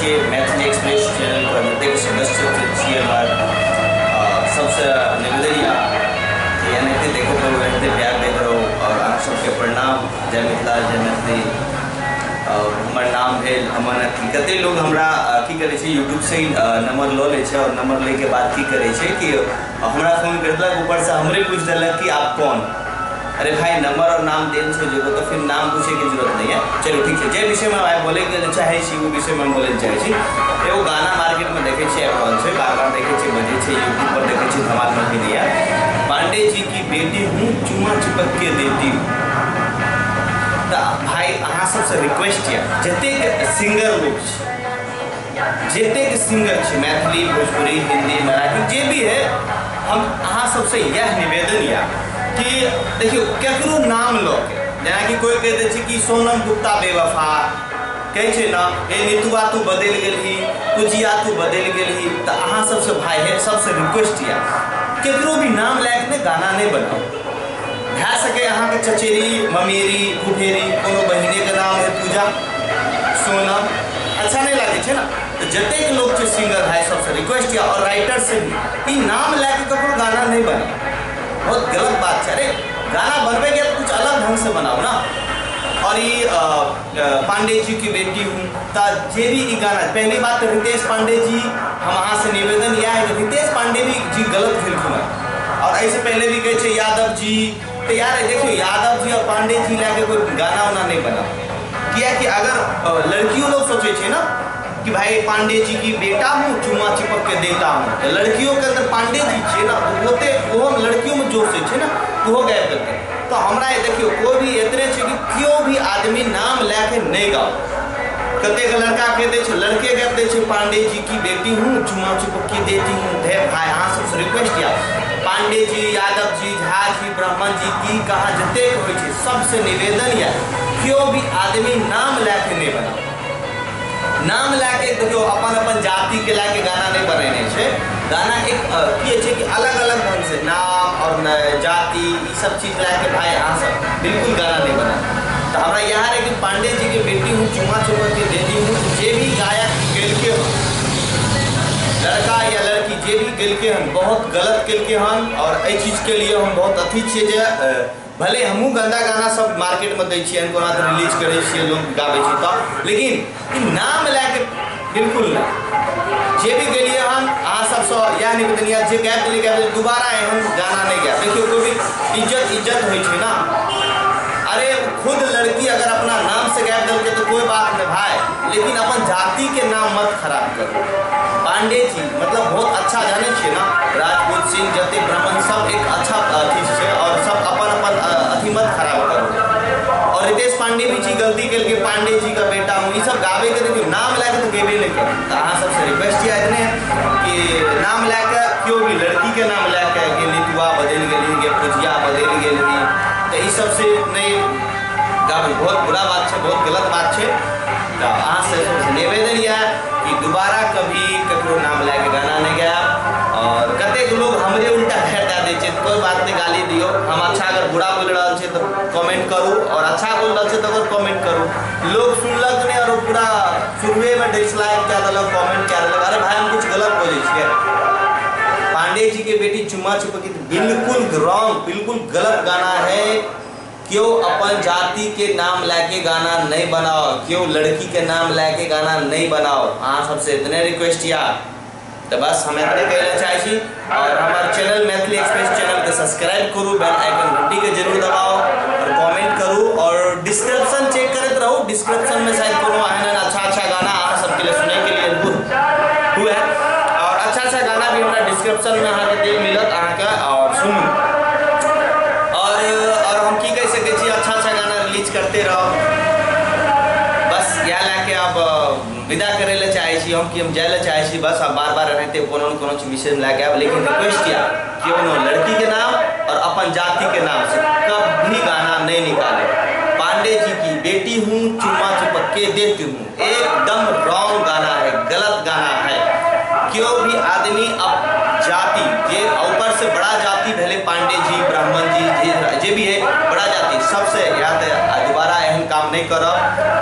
छियै Maithili express channel पर जतेक सदस्य छियै हमर सबसे निवेदन यऽ कि एनाहिते देखैत रहू, एनाहिते प्यार दैत रहू और अहाँ सबके प्रणाम। जय मिथिला, जय मैथिली। और हमर नाम भेल अमन अकील। कते लोग हमरा की करै छै, यूट्यूब से ही नंबर लऽ लै छै और नंबर लै के बाद की करै छै कि हमरा फोन करि देलक, ऊपर से हमरे पूछि देलक कि आप कौन। अरे भाई, नंबर और नाम देल छै जेको तो फिर नाम पूछे के जरूरत नहीं है। चलो ठीक छै, जे विषय में आइ बोले के चाहै छी ओ विषय में हम बोले चाहै छी। एगो गाना मार्केट में देखै छियै, आबि रहल छै, बार बार देखै छियै, बजै छै, यूट्यूब पर देखै छियै, धमाल मचेने। पांडे जी की बेटी हूँ, चुमा चिपक के देती हूँ। तऽ भाई अहाँ सबसे रिक्वेस्ट यऽ, जतेक सिंगर लोग छै, जतेक सिंगर छै, मैथिली, भोजपुरी, हिंदी, मराठी, जे भी है, हम अहाँ सबसे यह निवेदन यऽ कि देखियौ केकरो नाम लऽ के, जेनाकि कोइ कहि दै छै कि सोनम गुप्ता बेवफा कहै छै ने, हे नितुआ तू बदलि गेलही, पूजिया तू बदलि गेलही, तऽ अहाँ सबसे भाई है सबसे रिक्वेस्ट यऽ केकरो भी नाम लए के गाना नहि बनाउ। भए सकै अहाँके चचेरी, ममेरी, फुफेरी कोनो बहिनेके नाम है पूजा, सोनम, अच्छा नहि लागै छै ने। तऽ जतेक लोग छै सिंगर भाई सबसे रिक्वेस्ट यऽ और राइटर से भी ई नाम लए के ककरो गाना नहि बनाउ, बहुत गलत बात छै। अरे गाना बनबै के कुछ अलग ढंग से बनाओ ना। और ये पांडे जी की बेटी हूँ त जे भी ई गाना, पहली बात तो रितेश पांडे जी, हम अहाँ से निवेदन यह है कि रितेश पांडे भी जी गलत खेलखुन हँ। और ऐसे पहले भी कहै छै यादव जी, तो यार देखियौ यादव जी और पांडे जी लए के कोई गाना उना नहीं बनाओ। कियाकि अगर लड़कियों लोग सोचै छै ना कि भाई पांडे जी की बेटा हूँ, चुमा चिपक के देता हूँ, तो लड़कियों के अंदर पांडे जी छै ना, होते ओहो लड़कियों में जोश छै ना, ओहो गायब करते। तो हमरा देखियौ कोई भी एतने छै कि केओ भी आदमी नाम लए के नहीं गाओ। कतेक लड़का कहि दै छै, लड़के गाबि दै छै पांडे जी की बेटी हूँ, चुमा चिपक के देती हूँ। हे भाई अहाँ सबसे रिक्वेस्ट यऽ, पांडे जी, यादव जी, झा जी, ब्राह्मण जी की कहाँ जतेक होइ छै सबसे निवेदन यऽ केओ भी आदमी नाम लए के नहीं बनाओ। नाम लए के देखियौ अपन अपन जाति के लए के गाना नहीं बनेने छै। गाना एक की छै कि अलग अलग ढंग से नाम और जाति ई सब चीज लए के भाई अहाँ सब बिल्कुल गाना नहीं बना। तो हमरा यहाँ रहे कि पांडे जी के बेटी हूँ, चुमा चुमा के देती हूँ, जे भी गायक गेलके हन, लड़का या लड़की जे भी गेलके हन, बहुत गलत केलके हन। और एहि चीज के लिए हम बहुत अथी छियै जे भले हमहूँ गंदा गाना सब मार्केट में दै छियै, कोना तऽ रिलीज करै छियै, लोग गाबै छै तऽ, लेकिन ई नाम लए के बिल्कुल नहि। जे भी गेलियै हन अहाँ सबसँ इएह निवेदन यऽ, जे गाबि देलियै गाबि देलियै, दोबारा एहन गाना नहि गायब। देखियौ कोइ भी इज्जत इज्जत होइ छै ना। अरे खुद लड़की अगर अपना नाम से गाबि देलकै तो कोई बात नहीं भाई, लेकिन अपन जाति के नाम मत खराब करो। पांडे जी मतलब बहुत अच्छा जाने छियै ना, राजपूत सिंह जते ब्राह्मण सब एक अच्छा अथी छै और सब अपन अपन अथी मत खराब करो। और रितेश पांडे भी जी गलती केलकै, पांडे जी का बेटा हूँ, ई सब गाबै के देखियौ नाम लए के तऽ गेबे नहि करू। तऽ अहाँ सबसे रिक्वेस्ट यऽ एतने कि नाम लए के केओ भी लड़की के नाम लए के गे नितुआ बदलि गेलही, गे पूजिया बदलि गेलही, तऽ ई सबसे नहि गाबै, बहुत बुरा बात छै, बहुत गलत बात छै। तऽ अहाँ सबसे निवेदन यऽ कि दोबारा कभी ककरो नाम लए के गाना नहि गायब। और कतेक लोग हमरे उल्टा फेर दए दै छै, कोई बात नहीं, गाली दियौ, हम अच्छा अगर बुरा बोलि रहल छियै तऽ कमेंट करू और अच्छा बोलि रहल छियै तऽ ओकर कमेंट करू। लोग सुनलक नहि और पूरा शुरुएमे डिसलाइक कए देलक, कमेंट कए देलक। अरे भाई हम कुछ गलत बजै छियै? पांडे जी के बेटी चुम्मा चिपकी बिल्कुल रॉन्ग, बिल्कुल गलत गाना है। क्यों अपन जाति के नाम लैके गाना नहीं बनाओ, क्यों लड़की के नाम लैके गाना नहीं बनाओ। अहाँ सबसे इतने रिक्वेस्ट या तो बस हम इतने कहना चाहै छी। और हमार चैनल मैथिली एक्सप्रेस चैनल के सब्सक्राइब करू, बेल आइकन घंटी के जरूर दबाओ और कमेंट करू और डिस्क्रिप्शन चेक करैत रहू। डिस्क्रिप्शन में शायद कोनो एहन अच्छा अच्छा गाना अहाँ सबके लिए सुनय के लिए हुए और अच्छा अच्छा गाना भी हमरा डिस्क्रिप्शन में अहाँके देल मिलत अहाँके, और सुनू। और हम की कहि सकै छी, अच्छा अच्छा गाना रिलीज करते रहो। बस इएह लए के अब विदा करै लए चाहै छी हम, कि हम जाय लए चाहै छी। बस अब बार बार एनाहिते कोनो ने कोनो विषय लए के आयब, लेकिन रिक्वेस्ट यऽ कोनो लड़की के नाम और अपन जाति के नाम से कभी गाना नहीं निकाले। पांडे जी की बेटी हूँ, चुम्मा चिपक के देती हूँ, एकदम रॉन्ग गाना है, गलत गाना है। क्यों भी आदमी अब जाति जे ऊपर से बड़ा जाति भेलै पांडे जी, ब्राह्मण जी, जे भी है बड़ा जाति, सबसे या तऽ दोबारा एहन काम नहि करब।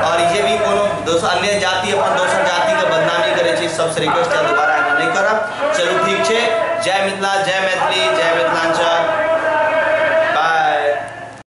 और जे भी कोनो दोसर अन्य जाति अपन दोसर जातिके बदनामी करै छै, सबसे रिक्वेस्ट है दोबारा एना नहि करब। चलू ठीक छै, जय मिथिला, जय मैथिली, जय मिथिला।